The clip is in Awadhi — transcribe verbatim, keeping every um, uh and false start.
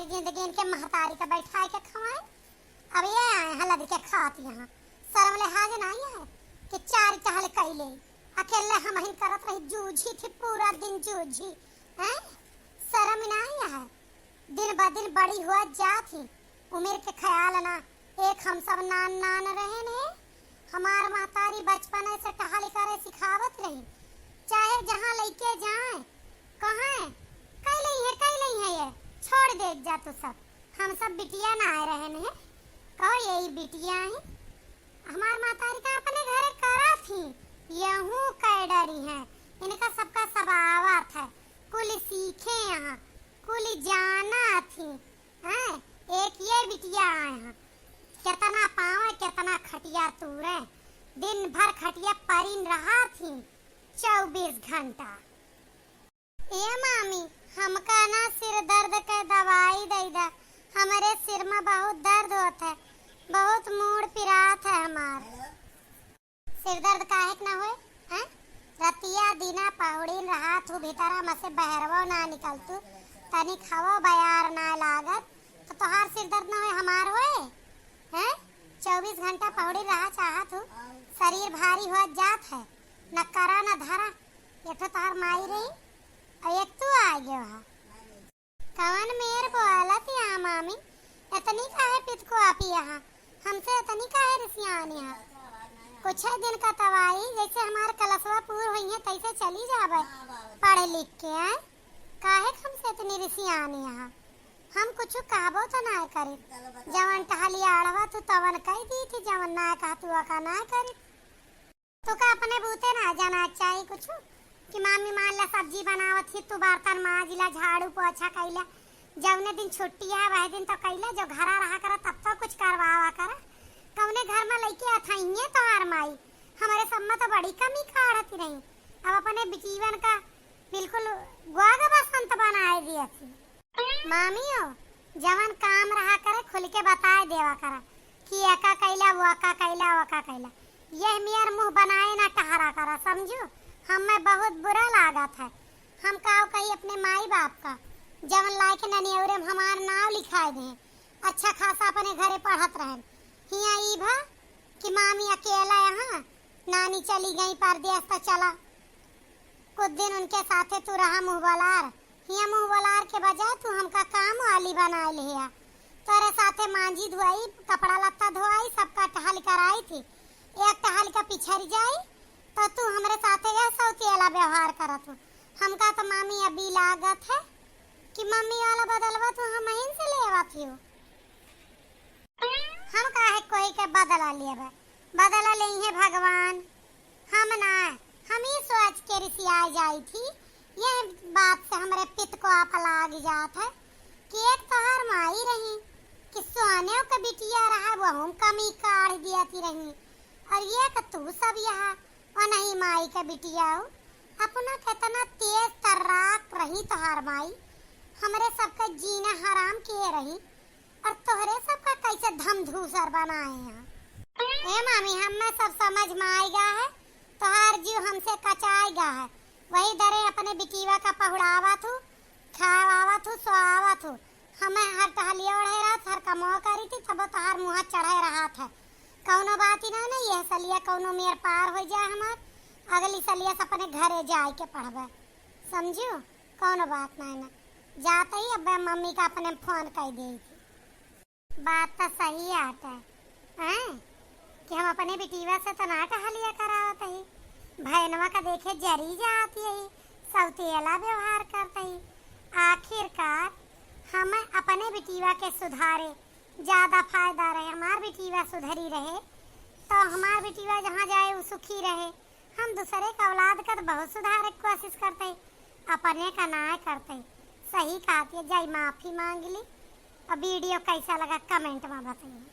गेंद गेंद के महतारी का बैठाए के खवाए। अब ये आए हैं लद के खात यहाँ। शर्म लिहाज नाहीं है कि चार टहल कैले, अकेले हमहिन करत रही, जूझी थी पूरा दिन जूझी, हैं? शर्म नाहीं है, दिन ब दिन बड़ी हुआ जात ही, उम्र के ख्याल ना, एक हम सब नान नान रहे ने, हमार महतारी बचपन से टहल करे सिखावत रही, चाहे जहाँ लइके जाए, कहें, "कई लई है, कई लई है ये, छोड़ दे जा तू सब, हम सब बिटिया ना आए रहे ने, कहो यही बिटिया है।" हमार महतारी का अपने घरे करत ही, यहू कै डरी हैं, इनका सबका सबावत है, कुल सीखे यहाँ, कुल जाना थी, हैं, एक ये बिटिया आए हैं, कितना पावे, कितना खटिया तूरे, दिन भर खटिया परिन रहा थी, चउबीस घंटा। ए मामी, हमका ना सिर दर्द के दवाई दे दा, हमरे सिर में बहुत दर्द होत है, बहुत मूड़ पिरात है हमार। सिर दर्द काहे के ना होए, हैं? रतिया दिना पहुड़िन रहा तू, भीतरा में से बहरवो ना निकल तू, तनी खावो बयार ना लागत, तो तोहार सिर दर्द ना होए, हमार होए, हैं? चउबीस घंटा पहुड़िन रहा चाहत हूँ, शरीर भारी हो जात है, न करा न धरा, एक तो तोहार माई रही और एक तू आ गयो हा। कवन मेर बोलत या मामी, इतनी काहे पितको आपी यहाँ, हमसे इतनी काहे रिसियान यहाँ? कुछ दिन का तवाई, जैसे हमार कलसवा पूर होई है, तैसे चली जाबे पढ़ लिख के, हैं? काहे हमसे इतनी रिसियान यहाँ? हम कुछ कहबो तो ना करी, जवन टहलिया अड़वा तू तवन कह दी थी, जवन ना कहा तू का ना करी। तोका अपने बूते ना जाना चाही कुछ कि मामी मान ला सब्जी बनावत ही, तू बर्तन माजिला, झाड़ू पोछा कइला। जौने दिन छुट्टी है वह दिन तो कइला, जो घरा रहा करा तब तो कुछ करवावा करा। कौने घर में लइके अथइये तोहार माई, हमरे सब में तो बड़ी कमी काढ़ती रही। अब अपने बिटीवन का बिल्कुल ग्वाग बसंत बनाए दिया थी। मामियो, जवन काम रहा करे, खुल के बताए देवा करा कि एका कइला, वो का कइला, वो का कइला। यह मियर मुँह बनाए ना टहरा करा, समझू? हमें बहुत बुरा लागत है। हम काव कही अपने माई बाप का, जवन लाए के ननियौरे में हमार नाव लिखाए दे। अच्छा खासा अपने घरे पढ़त रहन। हियाँ ई भा कि मामी अकेला यहाँ, नानी चली गई परदेस, त चला कुछ दिन उनके साथे तू रहा मुँह बलार। हियाँ मुँह बलार के बजाय तू हमका काम वाली बनाए लिया। तोरे साथे मांजी धोआई, कपड़ा लत्ता धोआई, सबका टहल कराई थी। एक टहल का पिछड़ जाई तो तू हमरे साथे यह सौतेला व्यवहार करत हो। हमका तो मामी अभी लागत है कि मम्मी वाला बदलवा तू हमहिन से लेवत हो। हम काहे कोई के बदला लेबे? बदला लेइहे भगवान, हम ना। हम ई सोच के रिसिया जाई थी, यह बात से हमरे पित को आप लाग जात है कि एक तोहार माई रही कि सोने के बिटिया रहा, वहू में कमी काढ़ दियती रही, और ये कि तू सब यहाँ ओनही माई के बिटिया हो। अपना कितना तेज तर्राक रही तोहार माई, हमरे सबके जीना हराम किए रही। और तोहरे सबका कैसे धमधूसर बनाए हैं। ए मामी, हमें सब समझ में आइगा है, तोहार जीव हमसे कचाइगा है। वही दरे अपने बिटीवा का पहुड़ावत हूँ, खावावत हूँ, सोआवत हूँ। हमें हर टहलिया ओढ़े रहत, हर कमवा करी थी, तब तोहार मुँह चढ़े रहत है। कौनो बात ही ना, ना, यह सलिया कौनो मेर पार हो जाए हमार, अगली सलिया से अपने घरे जाए के पढ़बे, समझू? कौनो बात नहीं ना, जाते ही अब मम्मी का अपने फोन कर दे थी। बात तो सही आटे, हैं? कि हम अपने बिटीवा से तो ना टहलिया करावत ही। भैनवा का देखे जरी जात ही, सौतेला व्यवहार करत ही। आखिरकार हम अपने बिटीवा के सुधारे ज्यादा फायदा रहे। हमार बिटीवा सुधरी रहे तो हमार बिटीवा जहाँ जाए उ सुखी रहे। हम दूसरे का औलाद का तो बहुत सुधारे के कोशिश करत ही, अपने का ना करत ही। सही कहत ही, जाई माफी मांग ली। और वीडियो कैसा लगा comment में बताइए।